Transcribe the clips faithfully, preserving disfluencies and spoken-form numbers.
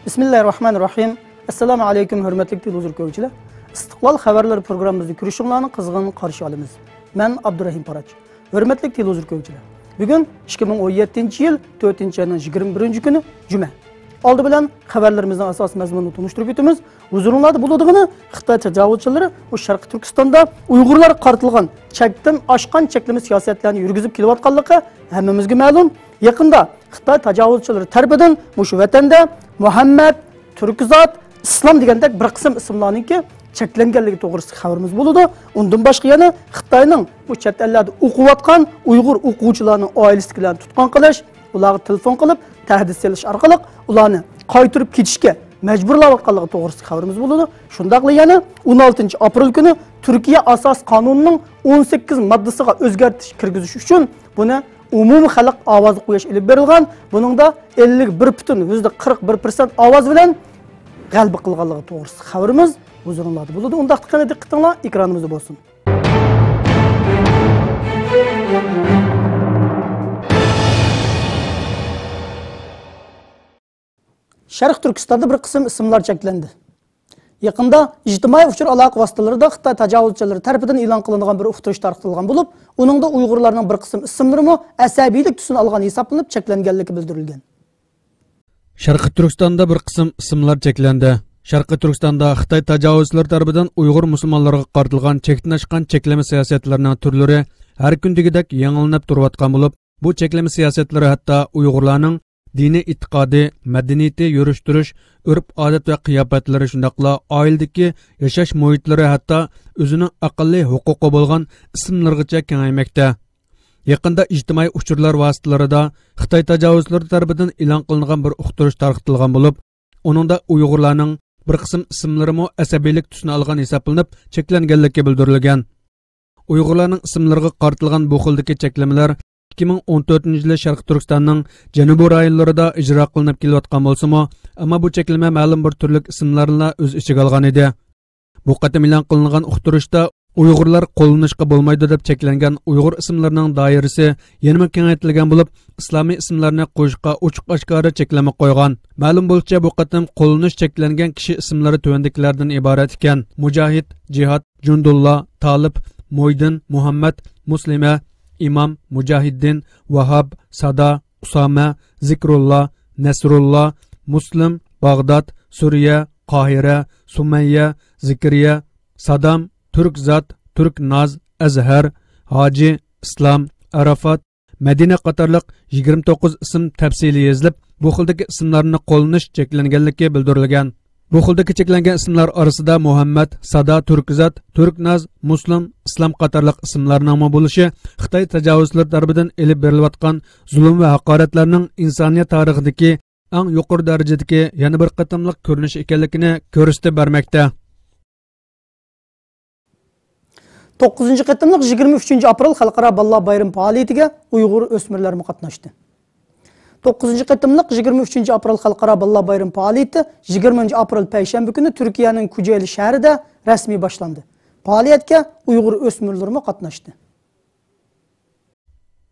بىسمىللاھىررەھمانىررەھىم. ئەسسالامۇ ئەلەيكۇم، ھۆرمەتلىك تېلېۋىزور كۆرگۈچىلەر. ئىستىقلال خەۋەرلىرى پروگراممىمىزدا كۆرۈشۈڭلارنى قىزغىن قارشى ئالىمىز. مەن ئابدۇرەھىم پاراچ. ھۆرمەتلىك تېلېۋىزور كۆرگۈچىلەر، بۈگۈن ئىككى مىڭ ئون يەتتىنچى يىل تۆتىنچى ئاينىڭ يىگىرمە بىرىنچى كۈنى، جۈمە. ئالدى بىلەن خەۋەرلىرىمىزنىڭ ئاساسىي مەزمۇنىنى تونۇشتۇرۇپ ئۆتىمىز. ھۇزۇرۇڭلاردا بولىدىغىنى خىتاي تاجاۋۇزچىلىرى بۇ شەرقىي تۈركىستاندا ئۇيغۇرلارغا قارىتىلغان چەكتىن ئاشقان چەكلىمە سىياسەتلەرنى يۈرگۈزۈپ كېلىۋاتقانلىقى ھەممىمىزگە مەلۇم. يېقىندا خىتاي تاجاۋۇزچىلىرى تەرىپىدىن مۇشۇ ۋەتەندە مۇھەممەد، تۈركزات، ئىسلام دېگەندەك بىر قىسىم ئىسىملارنىڭكى چەكلەنگەنلىكى توغرىسىدىكى خەۋىرىمىز بولىدۇ. ئۇندىن باشقا يەنە خىتاينىڭ بۇ چەت ئەللەردە ئوقۇۋاتقان ئۇيغۇر ئوقۇغۇچىلارنىڭ ئائىلىسىدىكىلەرنى تۇتقۇن قىلىش، ئۇلارغا تېلېفون قىلىپ تەھدىت سېلىش ئارقىلىق ئۇلارنى قايتۇرۇپ كېتىشكە مەجبۇرلاۋاتقانلىقى توغرىسىدىكى خەۋىرىمىز بولىدۇ. شۇنداقلا يەنە ئون ئالتىنچى ئاپرېل كۈنى تۈركىيە ئاساسىي قانۇنىنىڭ ئون سەككىز ماددىسىغا ئۆزگەرتىش كىرگۈزۈش ئۈچۈن بۇنى ئومۇمىي خەلق ئاۋازى قويۇش ئېلىپ بېرىلغان. بۇنىڭدا ئەللىك بىر پۈتۈن يۈزدە قىرىق بىر پىرسەنت ئاۋاز بىلەن غەلىبە قىلغانلىقى توغرىسىدىكى خەۋىرىمىز ھۇزۇرۇڭلاردا بولىدۇ. ئۇنداقتا قېنى دىققىتىڭلار ئېكرانىمىزدا بولسۇن. شەرقىي تۈركىستاندا بىر قىسىم ئىسىملار چەكلەندى. يېقىندا ئىجتىمائىي ئۇچۇر ئالاقە ۋاسىتىلىرىدا خىتاي تاجاۋۇزچىلىرى تەرىپىدىن ئېلان قىلىنغان بىر ئۇقتۇرۇش تارقىتىلغان بولۇپ، ئۇنىڭدا ئۇيغۇرلارنىڭ بىر قىسىم ئىسىملىرىمۇ ئەسەبىيلىك تۈسىنى ئالغان ھېسابلىنىپ چەكلەنگەنلىكى بىلدۈرۈلگەن. شەرقىي تۈركىستاندا بىر قىسىم ئىسىملار چەكلەندى. شەرقىي تۈركىستاندا خىتاي تاجاۋۇزچىلىرى تەرىپىدىن ئۇيغۇر مۇسۇلمانلىرىغا قارىتىلغان چەكتىن ئاشقان چەكلىمە سىياسەتلىرىنىڭ تۈرلىرى ھەر كۈن دېگۈدەك يېڭىلىنىپ تۇرۇۋاتقان بولۇپ، بۇ چەكلىمە سىياسەتلىرى ھەتتا ئۇيغۇرلارنىڭ دىنىي ئېتىقادى، مەدەنىيىتى، يۈرۈش-تۇرۇش، ئۆرپ-ئادەت ۋە قىياپەتلىرى، شۇنداقلا ئائىلىدىكى ياشاش مۇھىتلىرى، ھەتتا ئۆزىنىڭ ئەقەللىي ھوقۇقى بولغان ئىسىملىرىغىچە كېڭەيمەكتە. يېقىندا ئىجتىمائىي ئۇچۇرلار ۋاسىتىلىرىدا خىتاي تاجاۋۇزچىلىرى تەرىپىدىن ئېلان قىلىنغان بىر ئۇقتۇرۇش تارقىتىلغان بولۇپ، ئۇنىڭدا ئۇيغۇرلارنىڭ بىر قىسىم ئىسىملىرىمۇ ئەسەبىيلىك تۈسىنى ئالغان ھېسابلىنىپ چەكلەنگەنلىكى بىلدۈرۈلگەن. ئۇيغۇرلارنىڭ ئىسىملىرىغا قارىتىلغان بۇ خىلدىكى چەكلىمىلەر ئىككى مىڭ ئون تۆتىنچى يىلى شەرقىي تۈركىستاننىڭ جەنۇبىي رايونلىرىدا ئىجرا قىلىنىپ كېلىۋاتقان بولسىمۇ، ئەمما بۇ چەكلىمە مەلۇم بىر تۈرلۈك ئىسىملارنىلا ئۆز ئىچىگە ئالغان ئىدى. بۇ قېتىم ئېلان قىلىنغان ئۇقتۇرۇشتا ئۇيغۇرلار قوللىنىشقا بولمايدۇ دەپ چەكلەنگەن ئۇيغۇر ئىسىملىرىنىڭ دائىرىسى يەنىمۇ كېڭەيتىلگەن بولۇپ، ئىسلامىي ئىسىملارنى قويۇشقا ئوچۇق-ئاشكارا چەكلىمە قويغان. مەلۇم بولۇشىچە، بۇ قېتىم قوللىنىش چەكلەنگەن كىشى ئىسىملىرى تۆۋەندىكىلەردىن ئىبارەت ئىكەن: مۇجاھىد، جىھاد، جۇندۇللا، تالىپ، مۇھىدىن، مۇھەممەد، مۇسلىمە، ئىمام، مۇجاھىددىن، ۋاھاب، سادا، ئۇسامە، زىكرۇللا، نەسرۇللا، مۇسلىم، باغداد، سۈرىيە، قاھىرە، سۇمەييە، زىكرىيە، سادام، تۈركزات، تۈركناز، ئەزھەر، ھاجى، ئىسلام، ئارافات، مەدىنە قاتارلىق يىگىرمە توققۇز ئىسىم تەپسىلىي يېزىلىپ، بۇ خىلدىكى ئىسىملارنى قوللىنىش چەكلەنگەنلىكى بىلدۈرۈلگەن. بۇ خىلدىكى چەكلەنگەن ئىسىملار ئارىسىدا مۇھەممەد، سادا، تۈركزات، تۈركناز، مۇسلىم، ئىسلام قاتارلىق ئىسىملارنىڭمۇ بولۇشى خىتاي تاجاۋۇزچىلىرى تەرىپىدىن ئېلىپ بېرىلىۋاتقان زۇلۇم ۋە ھاقارەتلەرنىڭ ئىنسانىيەت تارىخىدىكى ئەڭ يۇقىرى دەرىجىدىكى يەنە بىر قېتىملىق كۆرۈنۈش ئىكەنلىكىنى كۆرسىتىپ بەرمەكتە. توققۇزىنچى قېتىملىق يىگىرمە ئۈچىنچى ئاپرېل خەلقئارا بالىلار بايرىمى پائالىيىتىگە ئۇيغۇر ئۆسمۈرلەرمۇ قاتناشتى. توققۇزىنچى قېتىملىق يىگىرمە ئۈچىنچى ئاپرېل خەلقئارا بالىلار بايرىمى پائالىيىتى يىگىرمىنچى ئاپرېل پەيشەنبە كۈنى تۈركىيەنىڭ كوجائېلى شەھىرىدە رەسمىي باشلاندى. پائالىيەتكە ئۇيغۇر ئۆسمۈرلىرىمۇ قاتناشتى.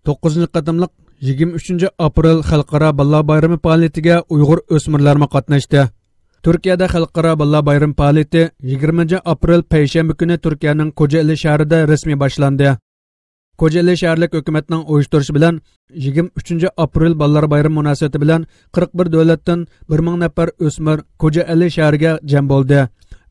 توققۇزىنچى قېتىملىق يىگىرمە ئۈچىنچى ئاپرېل خەلقئارا بالىلار بايرىمى پائالىيىتىگە ئۇيغۇر ئۆسمۈرلەرمۇ قاتناشتى. تۈركىيەدە خەلقئارا بالىلار بايرىمى پائالىيىتى يىگىرمىنچى ئاپرېل پەيشەنبە كۈنى تۈركىيەنىڭ كوجائېلى شەھىرىدە رەسمىي باشلاندى. كوجائېلى شەھەرلىك ھۆكۈمەتنىڭ ئۇيۇشتۇرۇشى بىلەن يىگىرمە ئۈچىنچى ئاپرېل بالىلار بايرىمى مۇناسىۋىتى بىلەن قىرىق بىر دۆلەتتىن بىر مىڭ نەپەر ئۆسمۈر كوجائېلى شەھىرىگە جەم بولدى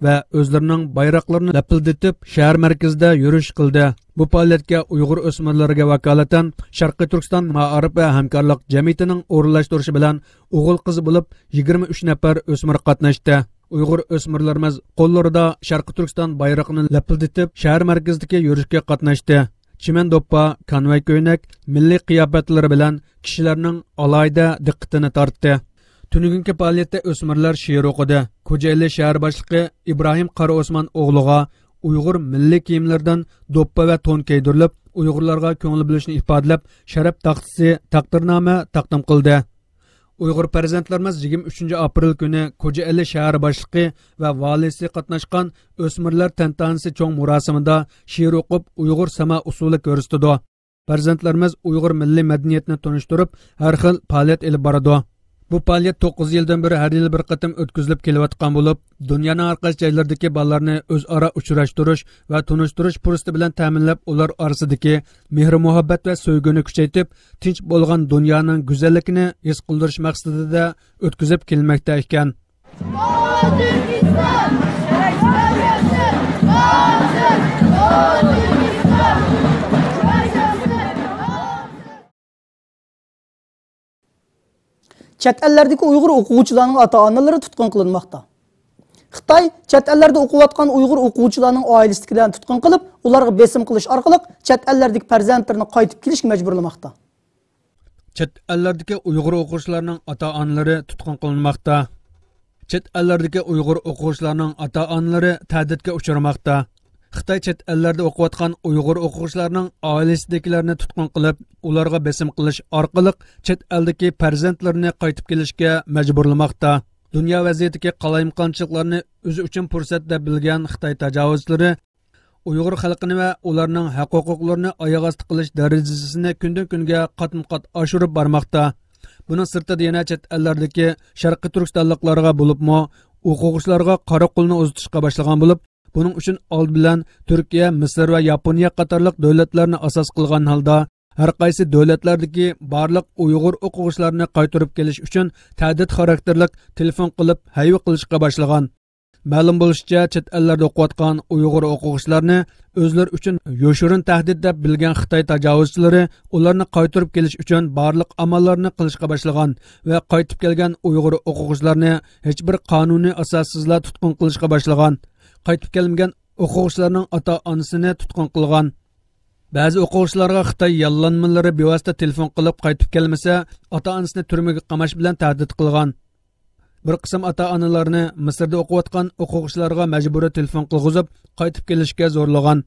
ۋە ئۆزلىرىنىڭ بايراقلىرىنى لەپىلدىتىپ شەھەر مەركىزىدە يۈرۈش قىلدى. بۇ پائالىيەتكە ئۇيغۇر ئۆسمۈرلىرىگە ۋاكالىتەن شەرقىي تۈركىستان مائارىپ ۋە ھەمكارلىق جەمئىيىتىنىڭ ئورۇنلاشتۇرۇشى بىلەن ئوغۇل-قىز بولۇپ يىگىرمە ئۈچ نەپەر ئۆسمۈر قاتناشتى. ئۇيغۇر ئۆسمۈرلىرىمىز قوللىرىدا شەرقىي تۈركىستان بايرىقىنى لەپىلدىتىپ، شەھەر مەركىزىدىكى يۈرۈشكە قاتناشتى. چىمەن دوپپا، كانۋاي كۆينەك، مىللىي قىياپەتلىرى بىلەن كىشىلەرنىڭ ئالاھىدە دىققىتىنى تارتتى. تۈنۈگۈنكى پائالىيەتتە ئۆسمۈرلەر شېئىر ئوقۇدى. كوجائېلى شەھەر باشلىقى ئىبراھىم قارائوسمان ئوغلىغا ئۇيغۇر مىللىي كىيىملىرىدىن دوپپا ۋە تون كىيدۈرۈلۈپ، ئۇيغۇرلارغا كۆڭۈل بۆلۈشىنى ئىپادىلەپ، شەرەپ تاختىسى، تەقدىرنامە تەقدىم قىلدى. ئۇيغۇر پەرزەنتلىرىمىز يىگىرمە ئۈچىنچى ئاپرېل كۈنى كوجائەلى شەھەر باشلىقى ۋە ۋالىسى قاتناشقان ئۆسمۈرلەر تەنتەنىسى چوڭ مۇراسىمىدا شېئىر ئوقۇپ، ئۇيغۇر ساما ئۇسسۇلى كۆرسىتىدۇ. پەرزەنتلىرىمىز ئۇيغۇر مىللىي مەدەنىيىتىنى تونۇشتۇرۇپ، ھەر خىل پائالىيەت ئېلىپ بارىدۇ. بۇ پائالىيەت توققۇز يىلدىن بېرى ھەر يىلى بىر قېتىم ئۆتكۈزۈلۈپ كېلىۋاتقان بولۇپ، دۇنيانىڭ ھەر قايسى جايلىرىدىكى بالىلارنى ئۆزئارا ئۇچراشتۇرۇش ۋە تونۇشتۇرۇش پۇرسىتى بىلەن تەمىنلەپ، ئۇلار ئارىسىدىكى مېھرى-مۇھەببەت ۋە سۆيگۈنى كۈچەيتىپ، تىنچ بولغان دۇنيانىڭ گۈزەللىكىنى ھېس قىلدۇرۇش مەقسىتىدە ئۆتكۈزۈپ كېلىنمەكتە ئىكەن. چەت ئەللەردىكى ئۇيغۇر ئوقۇغۇچىلارنىڭ ئاتا-ئانىلىرى تۇتقۇن قىلىنماقتا. خىتاي چەت ئەللەردە ئوقۇۋاتقان ئۇيغۇر ئوقۇغۇچىلارنىڭ ئائىلىسىدىكىلەرنى تۇتقۇن قىلىپ، ئۇلارغا بېسىم قىلىش ئارقىلىق چەت ئەللەردىكى پەرزەنتلىرىنى قايتىپ كېلىشكە مەجبۇرلىماقتا. چەت ئەللەردىكى ئۇيغۇر ئوقۇغۇچىلارنىڭ ئاتا-ئانىلىرى تۇتقۇن قىلىنماقتا. چەت ئەللەردىكى ئۇيغۇر ئوقۇغۇچىلارنىڭ ئاتا-ئانىلىرى تەھدىتكە ئۇچرىماقتا. خىتاي چەت ئەللەردە ئوقۇۋاتقان ئۇيغۇر ئوقۇغۇچىلارنىڭ ئائىلىسىدىكىلەرنى تۇتقۇن قىلىپ، ئۇلارغا بېسىم قىلىش ئارقىلىق چەت ئەلدىكى پەرزەنتلىرىنى قايتىپ كېلىشكە مەجبۇرلىماقتا. دۇنيا ۋەزىيىتىدىكى قالايمىقانچىلىقلارنى ئۆزى ئۈچۈن پۇرسەت دەپ بىلگەن خىتاي تاجاۋۇزچىلىرى ئۇيغۇر خەلقىنى ۋە ئۇلارنىڭ ھەق-ھوقۇقلىرىنى ئاياغ ئاستى قىلىش دەرىجىسىنى كۈندىن-كۈنگە قاتمۇ-قات ئاشۇرۇپ بارماقتا. بۇنىڭ سىرتىدا يەنە چەت ئەللەردىكى شەرقىي تۈركىستانلىقلارغا بولۇپمۇ ئوقۇغۇچىلارغا قارا قولنى ئۇزىتىشقا باشلىغان بولۇپ، بۇنىڭ ئۈچۈن ئالدى بىلەن تۈركىيە، مىسىر ۋە ياپونىيە قاتارلىق دۆلەتلەرنى ئاساس قىلغان ھالدا، ھەر قايسى دۆلەتلەردىكى بارلىق ئۇيغۇر ئوقۇغۇچىلارنى قايتۇرۇپ كېلىش ئۈچۈن تەھدىت خاراكتېرلىك تېلېفون قىلىپ ھەيۋە قىلىشقا باشلىغان. مەلۇم بولۇشىچە، چەت ئەللەردە ئوقۇۋاتقان ئۇيغۇر ئوقۇغۇچىلارنى ئۆزلىرى ئۈچۈن يوشۇرۇن تەھدىت دەپ بىلگەن خىتاي تاجاۋۇزچىلىرى ئۇلارنى قايتۇرۇپ كېلىش ئۈچۈن بارلىق ئاماللارنى قىلىشقا باشلىغان ۋە قايتىپ كەلگەن ئۇيغۇر ئوقۇغۇچىلارنى ھېچبىر قانۇنىي ئاساسسىزلا تۇتقۇن قىلىشقا باشلىغان. قايتىپ كەلمىگەن ئوقۇغۇچىلارنىڭ ئاتا-ئانىسىنى تۇتقۇن قىلغان. بەزى ئوقۇغۇچىلارغا خىتاي ياللانمىلىرى بىۋاسىتە تېلېفون قىلىپ، قايتىپ كەلمىسە، ئاتا-ئانىسىنى تۈرمىگە قاماش بىلەن تەھدىت قىلغان. بىر قىسىم ئاتا-ئانىلارنى مىسىردا ئوقۇۋاتقان ئوقۇغۇچىلارغا مەجبۇرىي تېلېفون قىلغۇزۇپ، قايتىپ كېلىشكە زورلىغان.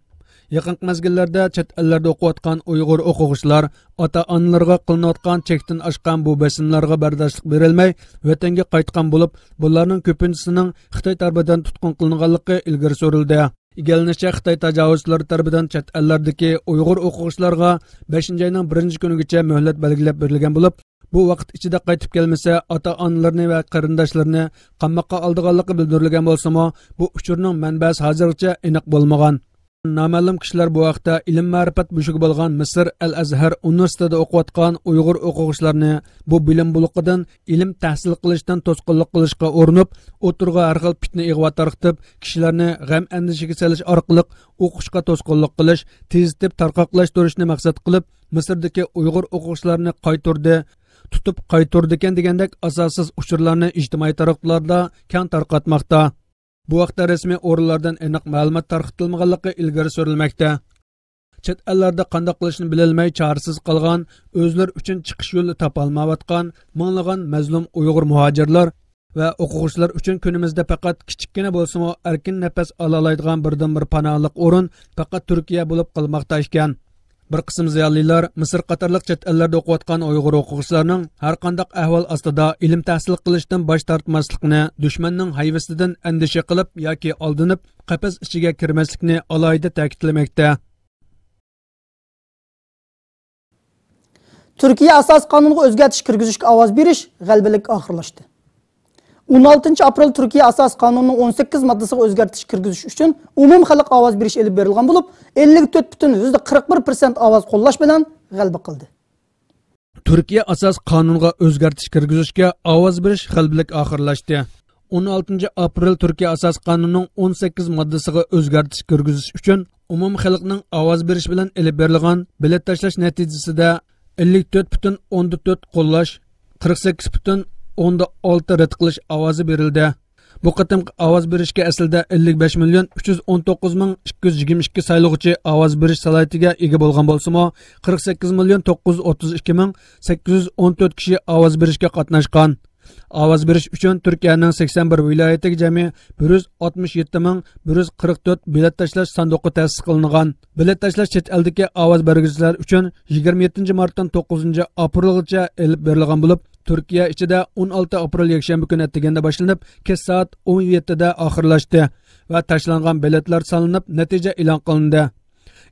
يېقىنقى مەزگىللەردە چەت ئەللەردە ئوقۇۋاتقان ئۇيغۇر ئوقۇغۇچىلار ئاتا-ئانىلىرىغا قىلىنىۋاتقان چەكتىن ئاشقان بۇ بېسىملارغا بەرداشلىق بېرەلمەي، ۋەتەنگە قايتقان بولۇپ، بۇلارنىڭ كۆپىنچىسىنىڭ خىتاي تەرىپىدىن تۇتقۇن قىلىنغانلىقى ئىلگىرى سۈرۈلدى. ئىگىلىنىشىچە، خىتاي تاجاۋۇزچىلىرى تەرىپىدىن چەت ئەللەردىكى ئۇيغۇر ئوقۇغۇچىلارغا بەشىنچى ئاينىڭ بىرىنچى كۈنىگىچە مۆھلەت بەلگىلەپ بېرىلگەن بولۇپ، بۇ ۋاقىت ئىچىدە قايتىپ كەلمىسە، ئاتا-ئانىلىرىنى ۋە قېرىنداشلىرىنى قاماققا ئالىدىغانلىقى بىلدۈرۈلگەن بولسىمۇ، بۇ ئۇچۇرنىڭ مەنبەسى ھازىرغىچە ئېنىق بولمىغان. نامەلۇم كىشىلەر بۇ ھەقتە ئىلىم مەرىپەت بۆشۈكى بولغان مىسىر ئەل ئەزھەر ئۇنىۋېرسىتېتىدا ئوقۇۋاتقان ئۇيغۇر ئوقۇغۇچىلارنى بۇ بىلىم بۇلىقىدىن ئىلىم تەھسىل قىلىشتىن توسقۇنلۇق قىلىشقا ئۇرۇنۇپ، ئوتتۇرىغا ھەر خىل پىتنە ئىغۋا تارقىتىپ، كىشىلەرنى غەم-ئەندىشىگە سېلىش ئارقىلىق ئوقۇشقا توسقۇنلۇق قىلىش، تېزلىتىپ تارقاقلاشتۇرۇشنى مەقسەت قىلىپ، مىسىردىكى ئۇيغۇر ئوقۇغۇچىلارنى قايتۇردى، تۇتۇپ قايتۇردىكەن دېگەندەك ئاساسسىز ئۇچۇرلارنى ئىجتىمائىي تاراتقۇلاردا كەڭ تارقاتماقتا. بۇ ھەقتە رەسمىي ئورۇنلاردىن ئېنىق مەلۇمات تارقىتىلمىغانلىقى ئىلگىرى سۈرۈلمەكتە. چەت ئەللەردە قانداق قىلىشنى بىلەلمەي چارىسىز قالغان، ئۆزلىرى ئۈچۈن چىقىش يولى تاپالمايۋاتقان مىڭلىغان مەزلۇم ئۇيغۇر مۇھاجىرلار ۋە ئوقۇغۇچىلار ئۈچۈن كۈنىمىزدە پەقەت كىچىككىنە بولسىمۇ ئەركىن نەپەس ئالالايدىغان بىردىنبىر پاناھلىق ئورۇن پەقەت تۈركىيە بولۇپ قالماقتا ئىكەن. بىر قىسىم زىيالىيلار مىسىر قاتارلىق چەت ئەللەردە ئوقۇۋاتقان ئۇيغۇر ئوقۇغۇچىلارنىڭ ھەر قانداق ئەھۋال ئاستىدا ئىلىم تەھسىل قىلىشتىن باش تارتماسلىقنى، دۈشمەننىڭ ھەيۋىسىدىن ئەندىشە قىلىپ ياكى ئالدىنىپ قەپەس ئىچىگە كىرمەسلىكنى ئالاھىدە تەكىتلىمەكتە. تۈركىيە ئاساسىي قانۇنىغا ئۆزگەرتىش كىرگۈزۈشكە ئاۋاز بېرىش غەلىبىلىك ئاخىرلاشتى. ئون ئالتىنچى ئاپرېل تۈركىيە ئاساسىي قانۇنىنىڭ ئون سەككىز ماددىسىغا ئۆزگەرتىش كىرگۈزۈش ئۈچۈن ئومۇمخەلق ئاۋاز بېرىش ئېلىپ بېرىلغان بولۇپ، ئەللىك تۆت پۈتۈن يۈزدە قىرىق بىر پىرسەنت ئاۋاز قوللاش بىلەن غەلىبە قىلدى. تۈركىيە ئاساسىي قانۇنىغا ئۆزگەرتىش كىرگۈزۈشكە ئاۋاز بېرىش غەلىبىلىك ئاخىرلاشتى. ئون ئالتىنچى ئاپرېل تۈركىيە ئاساسىي قانۇنىنىڭ ئون سەككىز ماددىسىغا ئۆزگەرتىش كىرگۈزۈش ئۈچۈن ئومۇمخەلقنىڭ ئاۋاز بېرىشى بىلەن ئېلىپ بېرىلغان بېلەت تاشلاش نەتىجىسىدە، ئەللىك تۆت پۈتۈن ئوندىن تۆت قوللاش، قىرىق سەككىز پۈتۈن ئوندىن ئالتە رەت قىلىش ئاۋازى بېرىلدى. بۇ قېتىمقى ئاۋاز بېرىشكە ئەسلىدە ئەللىك بەش مىليون ئۈچ يۈز ئون توققۇز مىڭ ئىككى يۈز يىگىرمە ئىككى سايلىغۇچى ئاۋاز بېرىش سالاھىيىتىگە ئىگە بولغان بولسىمۇ، قىرىق سەككىز مىليون توققۇز يۈز ئوتتۇز ئىككى مىڭ سەككىز يۈز ئون تۆت كىشى ئاۋاز بېرىشكە قاتناشقان. ئاۋاز بېرىش ئۈچۈن تۈركىيەنىڭ سەكسەن بىر ۋىلايىتىگە جەمئىي بىر يۈز ئاتمىش يەتتە مىڭ بىر يۈز قىرىق تۆت بېلەت تاشلاش ساندۇقى تەسىس قىلىنغان. بېلەت تاشلاش چەت ئەلدىكى ئاۋاز بەرگۈچىلەر ئۈچۈن يىگىرمە يەتتىنچى مارتتىن توققۇزىنچى ئاپرېلغىچە ئېلىپ بېرىلغان بولۇپ، تۈركىيە ئىچىدە ئون ئالتە ئاپرېل يەكشەنبە كۈنى ئەتىگەندە باشلىنىپ، كەچ سائەت ئون يەتتىدە ئاخىرلاشتى ۋە تاشلانغان بېلەتلەر سانلىنىپ، نەتىجە ئېلان قىلىندى.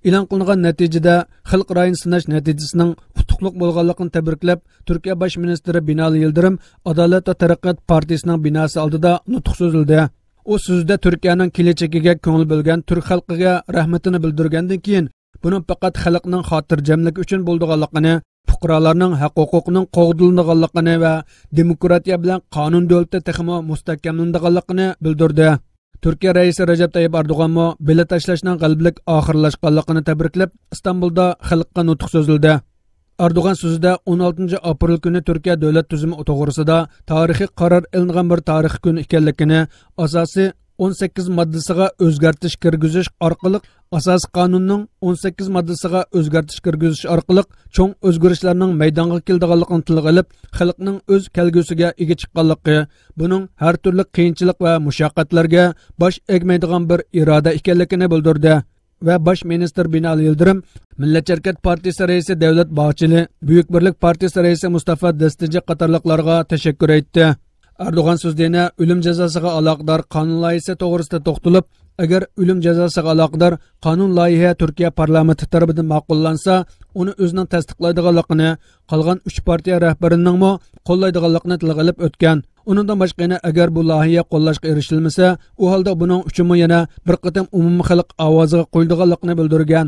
ئېلان قىلىنغان نەتىجىدە خەلق رايىنى سىناش نەتىجىسىنىڭ ئۇتۇقلۇق بولغانلىقىنى تەبرىكلەپ، تۈركىيە باش مىنىستىرى بىنالى يىلدىرىم ئادالەت ۋە تەرەققىيات پارتىيىسىنىڭ بىناسى ئالدىدا نۇتۇق سۆزلىدى. ئۇ سۆزىدە تۈركىيەنىڭ كېلەچىكىگە كۆڭۈل بۆلگەن تۈرك خەلقىگە رەھمىتىنى بىلدۈرگەندىن كېيىن، بۇنىڭ پەقەت خەلقنىڭ خاتىرجەملىكى ئۈچۈن بولىدىغانلىقىنى، پۇقرالارنىڭ ھەق-ھوقۇقىنىڭ قوغدىلىدىغانلىقىنى ۋە دېموكراتىيە بىلەن قانۇن دۆلىتى تېخىمۇ مۇستەھكەملىنىدىغانلىقىنى بىلدۈردى. تۈركىيە رەئىسى رەجەپ تەييىپ ئەردوغانمۇ بېلەت تاشلاشنىڭ غەلىبىلىك ئاخىرلاشقانلىقىنى تەبرىكلەپ، ئىستانبۇلدا خەلققە نۇتۇق سۆزلىدى. ئەردوغان سۆزىدە ئون ئالتىنچى ئاپرېل كۈنى تۈركىيە دۆلەت تۈزۈمى توغرىسىدا تارىخىي قارار ئېلىنغان بىر تارىخىي كۈن ئىكەنلىكىنى، ئاساسىي ئون سەككىز ماددىسىغا ئۆزگەرتىش كىرگۈزۈش ئارقىلىق، ئاساسىي قانۇننىڭ ئون سەككىز ماددىسىغا ئۆزگەرتىش كىرگۈزۈش ئارقىلىق چوڭ ئۆزگىرىشلەرنىڭ مەيدانغا كېلىدىغانلىقىنى تىلغا ئېلىپ، خەلقنىڭ ئۆز كەلگۈسىگە ئىگە چىققانلىقى، بۇنىڭ ھەر تۈرلۈك قىيىنچىلىق ۋە مۇشەققەتلەرگە باش ئەگمەيدىغان بىر ئىرادە ئىكەنلىكىنى بىلدۈردى. ۋە باش مىنىستىر بىنالى يىلدىرىم، مىللەتچى ھەرىكەت پارتىيىسى رەئىسى دەۋلەت باھچىلى، بۈيۈك بىرلىك پارتىيىسى رەئىسى مۇستافا دەستىجى قاتارلىقلارغا تەشەككۈر ئېيتتى. ئەردوغان سۆزىدە يەنە ئۆلۈم جازاسىغا ئالاقىدار قانۇن لايىھەسى توغرىسىدا توختىلىپ، ئەگەر ئۆلۈم جازاسىغا ئالاقىدار قانۇن لايىھە تۈركىيە پارلامېنتى تەرىپىدىن ماقۇللانسا، ئۇنى ئۆزىنىڭ تەستىقلايدىغانلىقىنى، قالغان ئۈچ پارتىيە رەھبىرىنىڭمۇ قوللايدىغانلىقىنى تىلغا ئېلىپ ئۆتكەن. ئۇنىڭدىن باشقا يەنە ئەگەر بۇ لايىھە قوللاشقا ئېرىشىلمىسە، ئۇ ھالدا بۇنىڭ ئۈچۈنمۇ يەنە بىر قېتىم ئومۇمىي خەلق ئاۋازىغا قويۇلىدىغانلىقىنى بىلدۈرگەن.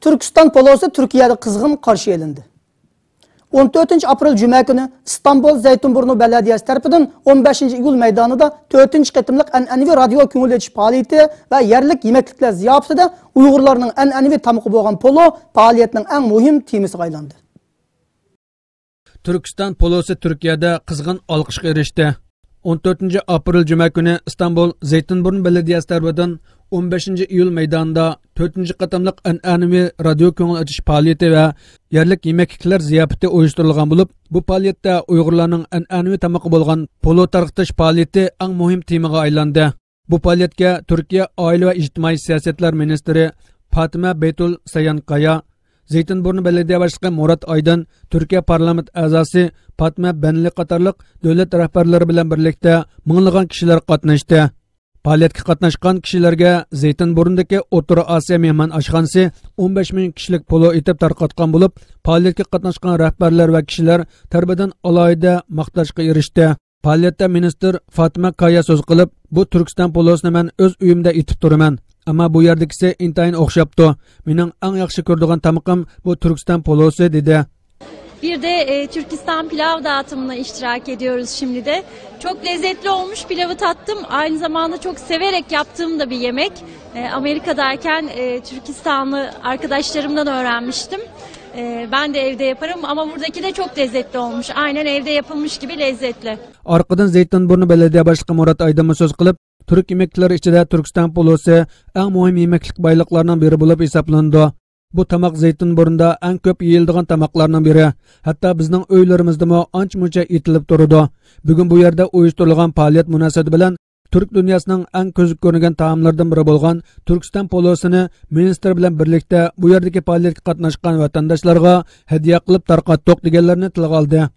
تۈركىستان پولۇسى تۈركىيەدە قىزغىن قارشى ئېلىندى. ئون تۆتىنچى ئاپرېل جۈمە كۈنى ئىستانبۇل زەيتۇنبۇرنۇ بەلەدىيەسى تەرىپىدىن ئون بەشىنچى ئىيۇل مەيدانىدا تۆتىنچى قېتىملىق ئەنئەنىۋى رادىيو كۆڭۈل ئېچىش پائالىيىتى ۋە يەرلىك يېمەكلىكلەر زىياپىتىدە ئۇيغۇرلارنىڭ ئەنئەنىۋى تامىقى بولغان پولۇ پائالىيەتنىڭ ئەڭ مۇھىم تېمىسىغا ئايلاندى. تۈركىستان پولۇسى تۈركىيەدە قىزغىن ئالقىشقا ئېرىشتى. ئون تۆتىنچى ئاپرېل جۈمە كۈنى ئىستانبۇل زەيتۇنبۇرنۇ بەلەدىيەسى تەرىپىدىن ئون بەشىنچى ئىيۇل مەيدانىدا تۆتىنچى قېتىملىق ئەنئەنىۋى رادىيو كۆڭۈل ئېچىش پائالىيىتى ۋە يەرلىك يېمەكلىكلەر زىياپىتى ئۇيۇشتۇرۇلغان بولۇپ، بۇ پائالىيەتتە ئۇيغۇرلارنىڭ ئەنئەنىۋى تامىقى بولغان پولۇ تارقىتىش پائالىيىتى ئەڭ مۇھىم تېمىغا ئايلاندى. بۇ پائالىيەتكە تۈركىيە ئائىلە ۋە ئىجتىمائىي سىياسەتلەر مىنىستىرى فاتىمە بەيتۇل سايانكايا، زەيتۇنبۇرنۇ بەلەدىيە باشلىقى مۇرات ئايدىن، تۈركىيە پارلامېنت ئەزاسى فاتىمە بەنلى قاتارلىق دۆلەت رەھبەرلىرى بىلەن بىرلىكتە مىڭلىغان كىشىلەر قاتناشتى. پائالىيەتكە قاتناشقان كىشىلەرگە زەيتۇنبۇرنىدىكى ئوتتۇرا ئاسىيا مېھمان ئاشخانىسى ئون بەش مىڭ كىشىلىك پولۇ ئېتىپ تارقاتقان بولۇپ، پائالىيەتكە قاتناشقان رەھبەرلەر ۋە كىشىلەر تەرىپىدىن ئالاھىدە ماختاشقا ئېرىشتى. پائالىيەتتە مىنىستىر فاتىمە كايا سۆز قىلىپ، بۇ تۈركىستان پولۇسىنى مەن ئۆز ئۆيۈمدە ئېتىپ تۇرىمەن. ئەمما بۇ يەردىكىسى ئىنتايىن ئوخشاپتۇ. مېنىڭ ئەڭ ياخشى كۆرىدىغان تامىقىم بۇ تۈركىستان پولۇسى، دېدى. Bir de e, Türkistan pilav dağıtımına iştirak ediyoruz şimdi de. Çok lezzetli olmuş, pilavı tattım. Aynı zamanda çok severek yaptığım da bir yemek. E, Amerika'dayken e, Türkistanlı arkadaşlarımdan öğrenmiştim. E, ben de evde yaparım ama buradaki de çok lezzetli olmuş. Aynen evde yapılmış gibi lezzetli. ئارقىدىن زەيتۇنبۇرنۇ بەلەدىيە باشلىقى مۇرات ئايدىنمۇ سۆز قىلىپ، تۈرك يېمەكلىكلىرى ئىچىدە تۈركىستان پولۇسى ئەڭ مۇھىم يېمەكلىك بايلىقلارنىڭ بىرى بولۇپ ھېسابلىنىدۇ. بۇ تاماق زەيتۇنبۇرنىدا ئەڭ كۆپ يېيىلىدىغان تاماقلارنىڭ بىرى. ھەتتا بىزنىڭ ئۆيلىرىمىزدىمۇ ئانچە-مۇنچە ئېتىلىپ تۇرىدۇ. بۈگۈن بۇ يەردە ئۇيۇشتۇرۇلغان پائالىيەت مۇناسىۋىتى بىلەن تۈرك دۇنياسىنىڭ ئەڭ كۆزگە كۆرۈنگەن تائاملىرىدىن بىرى بولغان تۈركىستان پولۇسىنى مىنىستىر بىلەن بىرلىكتە بۇ يەردىكى پائالىيەتكە قاتناشقان ۋەتەنداشلارغا ھەدىيە قىلىپ تارقاتتۇق، دېگەنلىرىنى تىلغا ئالدى.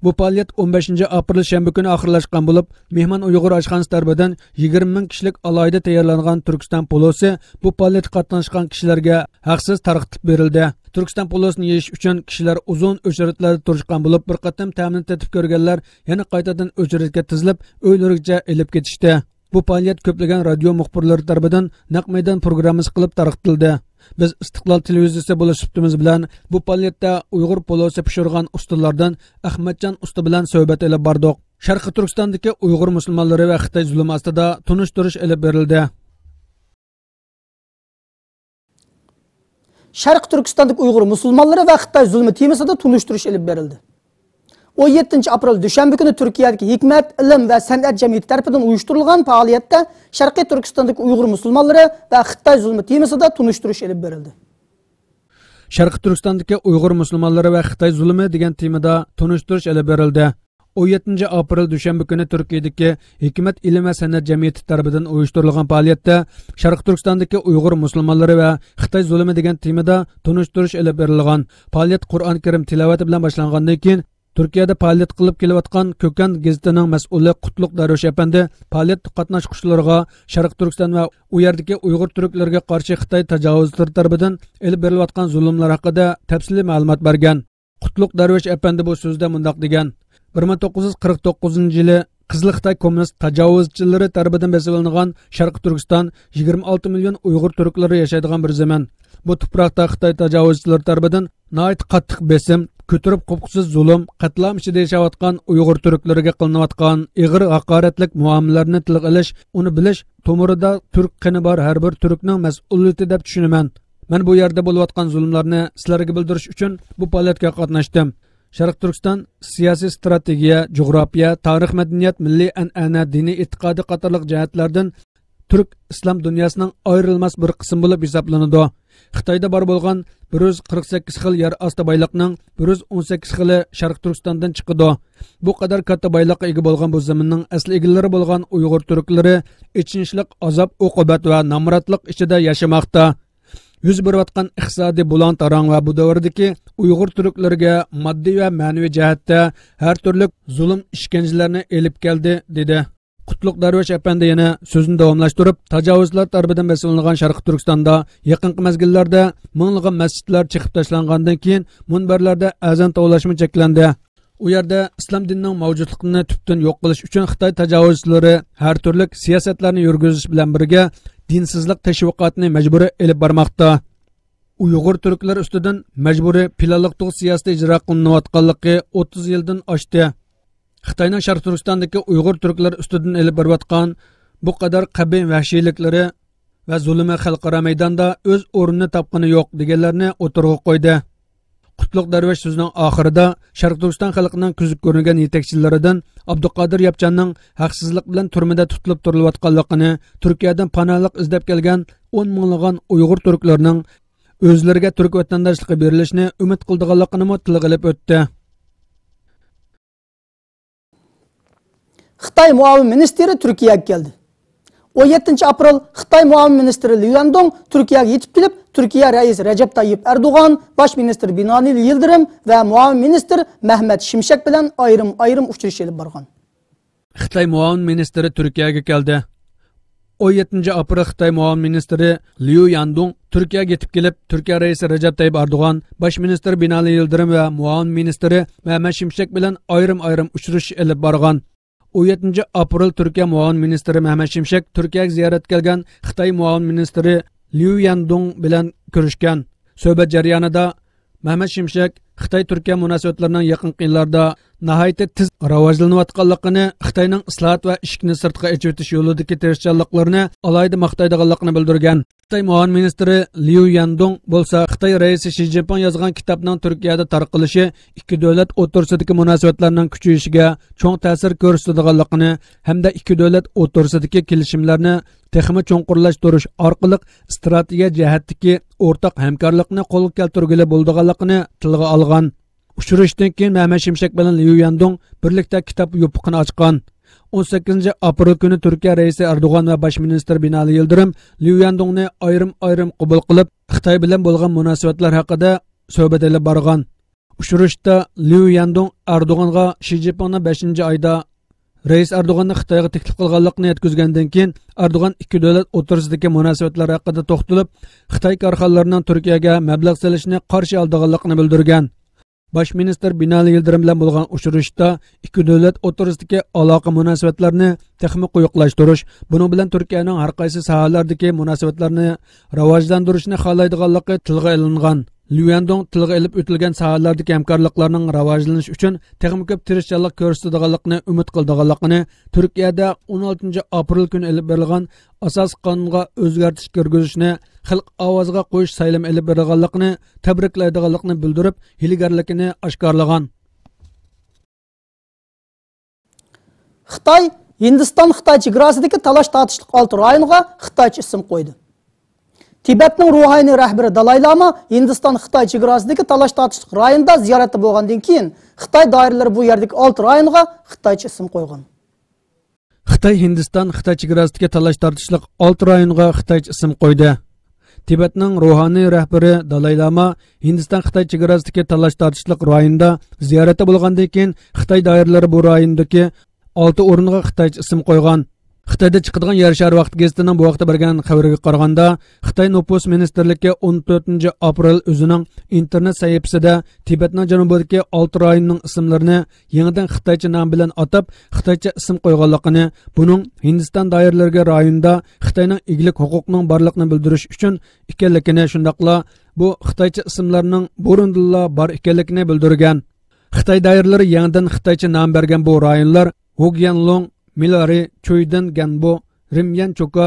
بۇ پائالىيەت ئون بەشىنچى ئاپرېل شەنبە كۈنى ئاخىرلاشقان بولۇپ، مېھمان ئۇيغۇر ئاشخانىسى تەرىپىدىن يىگىرمە مىڭ كىشىلىك ئالاھىدە تەييارلانغان تۈركىستان پولۇسى بۇ پائالىيەتكە قاتناشقان كىشىلەرگە ھەقسىز تارقىتىپ بېرىلدى. تۈركىستان پولۇسىنى يېيىش ئۈچۈن كىشىلەر ئۇزۇن ئۆچىرەتلەردە تۇرۇشقان بولۇپ، بىر قېتىم تەمىنى تېتىپ كۆرگەنلەر يەنە قايتىدىن ئۆچىرەتكە تىزىلىپ، ئۆيلىرىگىچە ئېلىپ كېتىشتى. بۇ پائالىيەت كۆپلىگەن رادىيو مۇخبىرلىرى تەرىپىدىن نەق مەيدان پروگراممىسى قىلىپ تارقىتىلدى. بىز ئىستىقلال تېلېۋىزىيىسى بولۇش سۈپىتىمىز بىلەن بۇ پائالىيەتتە ئۇيغۇر پولۇسى پىشۇرغان ئۇستىلاردىن ئەخمەتجان ئۇستا بىلەن سۆھبەت ئېلىپ باردۇق. شەرقىي تۈركىستاندىكى ئۇيغۇر مۇسۇلمانلىرى ۋە خىتاي زۇلۇمى ئاستىدا تونۇشتۇرۇش ئېلىپ بېرىلدى. شەرقىي تۈركىستاندىكى ئۇيغۇر مۇسۇلمانلىرى ۋە خىتاي زۇلۇمى تېمىسىدا تونۇشتۇرۇش ئېلىپ بېرىلدى. ئون يەتتىنچى ئاپرېل دۈشەنبە كۈنى تۈركىيەدىكى ھېكمەت، ئىلىم ۋە سەنئەت جەمئىيىتى تەرىپىدىن ئۇيۇشتۇرۇلغان پائالىيەتتە شەرقىي تۈركىستاندىكى ئۇيغۇر مۇسۇلمانلىرى ۋە خىتاي زۇلۇمى تېمىسىدا تونۇشتۇرۇش ئېلىپ بېرىلدى. شەرقىي تۈركىستاندىكى ئۇيغۇر مۇسۇلمانلىرى ۋە خىتاي زۇلۇمى دېگەن تېمىدا تونۇشتۇرۇش ئېلىپ بېرىلدى. ئون يەتتىنچى ئاپرېل دۈشەنبە كۈنى تۈركىيەدىكى ھېكمەت ئىلىم ۋە سەنئەت جەمئىيىتى تەرىپىدىن ئۇيۇشتۇرۇلغان پائالىيەتتە شەرقىي تۈركىستاندىكى ئۇيغۇر مۇسۇلمانلىرى ۋە خىتاي زۇلۇمى دېگەن تېمىدا تونۇشتۇرۇش ئېلىپ بېرىلغان. پائالىيەت قۇرئان كەرىم تىلاۋىتى بىلەن باشلانغاندىن كېيىن، تۈركىيەدە پائالىيەت قىلىپ كېلىۋاتقان كۆكەن گېزىتىنىڭ مەسئۇلى قۇتلۇق دەرۋىش ئەپەندى پائالىيەت قاتناشقۇچىلىرىغا شەرقىي تۈركىستان ۋە ئۇ يەردىكى ئۇيغۇر تۈركلىرىگە قارشى خىتاي تاجاۋۇزچىلىرى تەرىپىدىن ئېلىپ بېرىلىۋاتقان زۇلۇملار ھەققىدە تەپسىلىي مەلۇمات بەرگەن. قۇتلۇق دەرۋىش ئەپەندى بۇ سۆزىدە مۇنداق دېگەن: بىر مىڭ توققۇز يۈز قىرىق توققۇزىنچى يىلى قىزىل خىتاي كوممۇنىست تاجاۋۇزچىلىرى تەرىپىدىن بېسىۋېلىنغان شەرقىي تۈركىستان يىگىرمە ئالتە مىليون ئۇيغۇر تۈركلىرى ياشايدىغان بىر زېمىن. بۇ تۇپراقتا خىتاي تاجاۋۇزچىلىرى تەرىپىدىن ناھايىتى قاتتىق بېسىم، كۆتۈرۈپ قوپقۇسىز زۇلۇم، قەتلىئام ئىچىدە ياشاۋاتقان ئۇيغۇر تۈركلىرىگە قىلىنىۋاتقان ئېغىر ھاقارەتلىك مۇئامىلىلەرنى تىلغا ئېلىش، ئۇنى بىلىش، تومۇرىدا تۈرك قېنى بار ھەر بىر تۈركنىڭ مەسئۇلىيىتى دەپ چۈشىنىمەن. مەن بۇ يەردە بولۇۋاتقان زۇلۇملارنى سىلەرگە بىلدۈرۈش ئۈچۈن بۇ پائالىيەتكە قاتناشتىم. شەرقىي تۈركىستان سىياسىي ئىستراتېگىيە، جۇغراپىيە، تارىخ، مەدەنىيەت، مىللىي ئەنئەنە، دىنىي ئېتىقادى قاتارلىق جەھەتلەردىن تۈرك ئىسلام دۇنياسىنىڭ ئايرىلماس بىر قىسمى بولۇپ ھېسابلىنىدۇ. خىتايدا بار بولغان بىر يۈز قىرىق سەككىز خىل يەر ئاستى بايلىقنىڭ بىر يۈز ئون سەككىز خىلى شەرقىي تۈركىستاندىن چىقىدۇ. بۇ قەدەر كاتتا بايلىققا ئىگە بولغان بۇ زېمىننىڭ ئەسلى ئىگىلىرى بولغان ئۇيغۇر تۈركلىرى ئېچىنىشلىق ئازاب-ئوقۇبەت ۋە نامراتلىق ئىچىدە ياشىماقتا. يۈز بېرىۋاتقان ئىقتىسادىي بۇلاڭ-تاراڭ ۋە بۇ دەۋردىكى ئۇيغۇر تۈركلىرىگە ماددىي ۋە مەنىۋى جەھەتتە ھەر تۈرلۈك زۇلۇم-ئىشكەنجىلەرنى ئېلىپ كەلدى، دېدى. قۇتلۇق دەرۋىش ئەپەندى يەنە سۆزىنى داۋاملاشتۇرۇپ، تاجاۋۇزچىلار تەرىپىدىن بېسىۋېلىنغان شەرقىي تۈركىستاندا يېقىنقى مەزگىللەردە مىڭلىغان مەسچىتلەر چېقىپ تاشلانغاندىن كېيىن، مۇنبەرلەردە ئەزان توۋلاشمۇ چەكلەندى. ئۇ يەردە ئىسلام دىنىنىڭ مەۋجۇتلۇقىنى تۈپتىن يوق قىلىش ئۈچۈن خىتاي تاجاۋۇزچىلىرى ھەر تۈرلۈك سىياسەتلەرنى يۈرگۈزۈش بىلەن بىرگە، دىنسىزلىق تەشۋىقاتىنى مەجبۇرىي ئېلىپ بارماقتا. ئۇيغۇر تۈركلىرى ئۈستىدىن مەجبۇرىي پىلانلىق تۇغ سىياسىتى ئىجرا قىلىنىۋاتقانلىقى ئوتتۇز يىلدىن ئاشتى. خىتاينىڭ شەرقىي تۈركىستاندىكى ئۇيغۇر تۈركلىرى ئۈستىدىن ئېلىپ بېرىۋاتقان بۇ قەدەر قەبىھ ۋەھشىيلىكلىرى ۋە زۇلۇمى خەلقئارا مەيداندا ئۆز ئورنىنى تاپقىنى يوق دېگەنلەرنى ئوتتۇرىغا قويدى. قۇتلۇق دەرۋىش سۆزىنىڭ ئاخىرىدا شەرقىي تۈركىستان خەلقىنىڭ كۆزگە كۆرۈنگەن يېتەكچىلىرىدىن ئابدۇقادىر ياپچاننىڭ ھەقسىزلىق بىلەن تۈرمىدە تۇتۇلۇپ تۇرۇلۇۋاتقانلىقىنى، تۈركىيەدىن پاناھلىق ئىزدەپ كەلگەن ئون مىڭلىغان ئۇيغۇر تۈركلىرىنىڭ ئۆزلىرىگە تۈرك ۋەتەنداشلىقى بېرىلىشىنى ئۈمىد قىلىدىغانلىقىنىمۇ تىلغا ئېلىپ ئۆتتى. خىتاي مۇئاۋىن مىنىستىرى تۈركىيەگە كەلدى. ئون يەتتىنچى ئاپرېل خىتاي مۇئاۋىن مىنىستىرى ليۇ يەندۇڭ تۈركىيەگە يېتىپ كېلىپ، تۈركىيە رەئىسى رەجەپ تاييىپ ئەردوغان، باش مىنىستىر بىنالى يىلدىرىم ۋە مۇئاۋىن مىنىستىر مەھمەت شىمشەك بىلەن ئايرىم-ئايرىم ئۇچرىشىش ئېلىپ بارغان. خىتاي مۇئاۋىن مىنىستىرى تۈركىيەگە كەلدى. ئون يەتتىنچى ئاپرېل خىتاي مۇئاۋىن مىنىستىرى ليۇ ياندۇڭ تۈركىيەگە يېتىپ كېلىپ، تۈركىيە رەئىسى رەجەپ تەييىپ ئەردوغان، باش مىنىستىر بىنالى يىلدىرىم ۋە مۇئاۋىن مىنىستىرى مەھمەت شىمشەك بىلەن ئايرىم-ئايرىم ئۇچرىشىش ئېلىپ بارغان. ئون يەتتىنچى ئاپرېل تۈركىيە مۇئاۋىن مىنىستىرى مەھمەت شىمشەك تۈركىيەگە زىيارەتكە كەلگەن خىتاي مۇئاۋىن مىنىستىرى ليۇ ياندۇڭ بىلەن كۆرۈشكەن. سۆھبەت جەريانىدا مەھمەت شىمشەك خىتاي-تۈركىيە مۇناسىۋەتلىرىنىڭ يېقىنقى يىللاردا ناھايىتى تېز راۋاجلىنىۋاتقانلىقىنى، خىتاينىڭ ئىسلاھات ۋە ئىشىكنى سىرتقا ئېچىۋېتىش يولىدىكى تىرىشچانلىقلىرىنى ئالاھىدە ماختايدىغانلىقىنى بىلدۈرگەن. خىتاي مۇئاۋىن مىنىستىرى ليۇ ياندۇڭ بولسا خىتاي رەئىسى شى جىنپىڭ يازغان كىتابنىڭ تۈركىيەدە تارقىلىشى ئىككى دۆلەت ئوتتۇرىسىدىكى مۇناسىۋەتلەرنىڭ كۈچىيىشىگە چوڭ تەسىر كۆرسىتىدىغانلىقىنى ھەمدە ئىككى دۆلەت ئوتتۇرىسىدىكى كېلىشىملەرنى تېخىمۇ چوڭقۇرلاشتۇرۇش ئارقىلىق ئىستراتېگىيە جەھەتتىكى ئورتاق ھەمكارلىقنى قولغا كەلتۈرگىلى بولىدىغانلىقىنى تىلغا ئالغان. ئۇچرىشىشتىن كېيىن مەھمەت شىمشەك بىلەن ليۇ ياندۇڭ بىرلىكتە كىتاب يوپۇقىنى ئاچقان. ئون سەككىزىنچى ئاپرېل كۈنى تۈركىيە رەئىسى ئەردوغان ۋە باش مىنىستىر بىنالى يىلدىرىم ليۇ ياندۇڭنى ئايرىم-ئايرىم قوبۇل قىلىپ، خىتاي بىلەن بولغان مۇناسىۋەتلەر ھەققىدە سۆھبەت ئېلىپ بارغان. ئۇچرىشىشتا ليۇ ياندۇڭ ئەردوغانغا شى جىنپىڭنىڭ بەشىنچى ئايدا رەئىس ئەردوغاننى خىتايغا تەكلىپ قىلغانلىقىنى يەتكۈزگەندىن كېيىن، ئەردوغان ئىككى دۆلەت ئوتتۇرىسىدىكى مۇناسىۋەتلەر ھەققىدە توختىلىپ، خىتاي كارخانىلىرىنىڭ تۈركىيەگە مەبلەغ سېلىشنى قارشى ئالىدىغانلىقىنى بىلدۈرگەن. باش مىنىستىر بىنالى يىلدىرىم بىلەن بولغان ئۇچرىشىشتا ئىككى دۆلەت ئوتتۇرىسىدىكى ئالاقە مۇناسىۋەتلىرىنى تېخىمۇ قويۇقلاشتۇرۇش، بۇنىڭ بىلەن تۈركىيەنىڭ ھەر قايسى ساھەلەردىكى مۇناسىۋەتلەرنى راۋاجلاندۇرۇشنى خالايدىغانلىقى تىلغا ئېلىنغان. ليۇ يەندۇڭ تىلغا ئېلىپ ئۆتۈلگەن ساھەلەردىكى ھەمكارلىقلارنىڭ راۋاجلىنىشى ئۈچۈن تېخىمۇ كۆپ تىرىشچانلىق كۆرسىتىدىغانلىقىنى ئۈمىد قىلىدىغانلىقىنى، تۈركىيەدە ئون ئالتىنچى ئاپرېل كۈنى ئېلىپ بېرىلغان ئاساسىي قانۇنغا ئۆزگەرتىش كىرگۈزۈشنى خەلق ئاۋازىغا قويۇش سايلىمى ئېلىپ بېرىلغانلىقىنى تەبرىكلەيدىغانلىقىنى بىلدۈرۈپ، ھىيلىگەرلىكىنى ئاشكارىلىغان. خىتاي ھىندىستان-خىتاي چېگراسىدىكى تالاش-تارتىشلىق ئالتە رايونغا خىتايچە ئىسىم قويدى. تىبەتنىڭ روھانىي رەھبىرى دالاي لاما ھىندىستان خىتاي چېگراسىدىكى تالاش تارتىشلىق رايوندا زىيارەتتە بولغاندىن كېيىن، خىتاي دائىرىلىرى بۇ يەردىكى ئالتە رايونغا خىتايچە ئىسىم قويغان. خىتاي ھىندىستان خىتاي چېگراسىدىكى تالاش تارتىشلىق ئالتە رايونغا خىتايچە ئىسىم قويدى. تىبەتنىڭ روھانىي رەھبىرى دالاي لاما ھىندىستان خىتاي چېگراسىدىكى تالاش تارتىشلىق رايوندا زىيارەتتە بولغاندىن كېيىن، خىتاي دائىرىلىرى بۇ رايوندىكى ئالتە ئورۇنغا خىتايچە ئىسىم قويغان. خىتايدا چىقىدىغان يەر شارى ۋاقتى گېزىتىنىڭ بۇ ھەقتە بەرگەن خەۋىرىگە قارىغاندا، خىتاي نوپۇس مىنىستىرلىكى ئون تۆتىنچى ئاپرېل ئۆزىنىڭ ئىنتېرنېت سەھىپىسىدە تىبەتنىڭ جەنۇبىدىكى ئالتە رايوننىڭ ئىسىملىرىنى يېڭىدىن خىتايچە نام بىلەن ئاتاپ، خىتايچە ئىسىم قويغانلىقىنى، بۇنىڭ ھىندىستان دائىرىلىرىگە رايوندا خىتاينىڭ ئىگىلىك ھوقۇقىنىڭ بارلىقىنى بىلدۈرۈش ئۈچۈن ئىكەنلىكىنى، شۇنداقلا بۇ خىتايچە ئىسىملارنىڭ بۇرۇندىنلا بار ئىكەنلىكىنى بىلدۈرگەن. خىتاي دائىرىلىرى يېڭىدىن خىتايچە نام بەرگەن بۇ رايونلار ھۇگيەنلۇڭ، مىلارى، چۈيدىن گەنبۇ، رىميەن چوكا،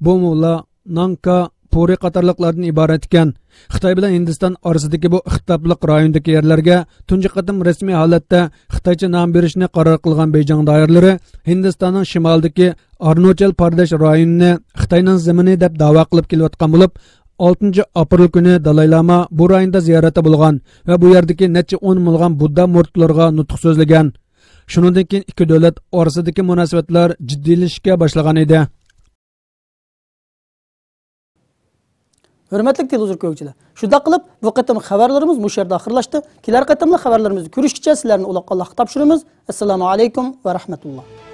بومۇلا، ناڭكا، پورى قاتارلىقلاردىن ئىبارەت ئىكەن. خىتاي بىلەن ھىندىستان ئارىسىدىكى بۇ ئىختىلاپلىق رايوندىكى يەرلەرگە تۇنجى قېتىم رەسمىي ھالەتتە خىتايچە نام بېرىشنى قارار قىلغان بېيجىڭ دائىرىلىرى ھىندىستاننىڭ شىمالىدىكى ئارۇناچال پردېش رايونىنى خىتاينىڭ زېمىنى دەپ دەۋا قىلىپ كېلىۋاتقان بولۇپ، ئالتىنچى ئاپرېل كۈنى دالاي لاما بۇ رايوندا زىيارەتتە بولغان ۋە بۇ يەردىكى نەچچە ئون مىڭلىغان بۇددا مۇرىتلىرىغا نۇتۇق سۆزلىگەن. شۇنىڭدىن كېيىن ئىككى دۆلەت ئارىسىدىكى مۇناسىۋەتلەر جىددىيلىشىشكە باشلىغان ئىدى. ھۆرمەتلىك تېلېۋىزور كۆرگۈچىلەر، شۇنداق قىلىپ، بۇ قېتىم خەۋەرلىرىمىز مۇشۇ يەردە ئاخىرلاشتى. كېلەر قېتىملىق خەۋەرلىرىمىزدە كۆرۈشكىچە سىلەرنى ئۇلاغ ئاللاھقا تاپشۇرىمىز. ئەسسالامۇ ئەلەيكۇم ۋە رەھمەتۇللا.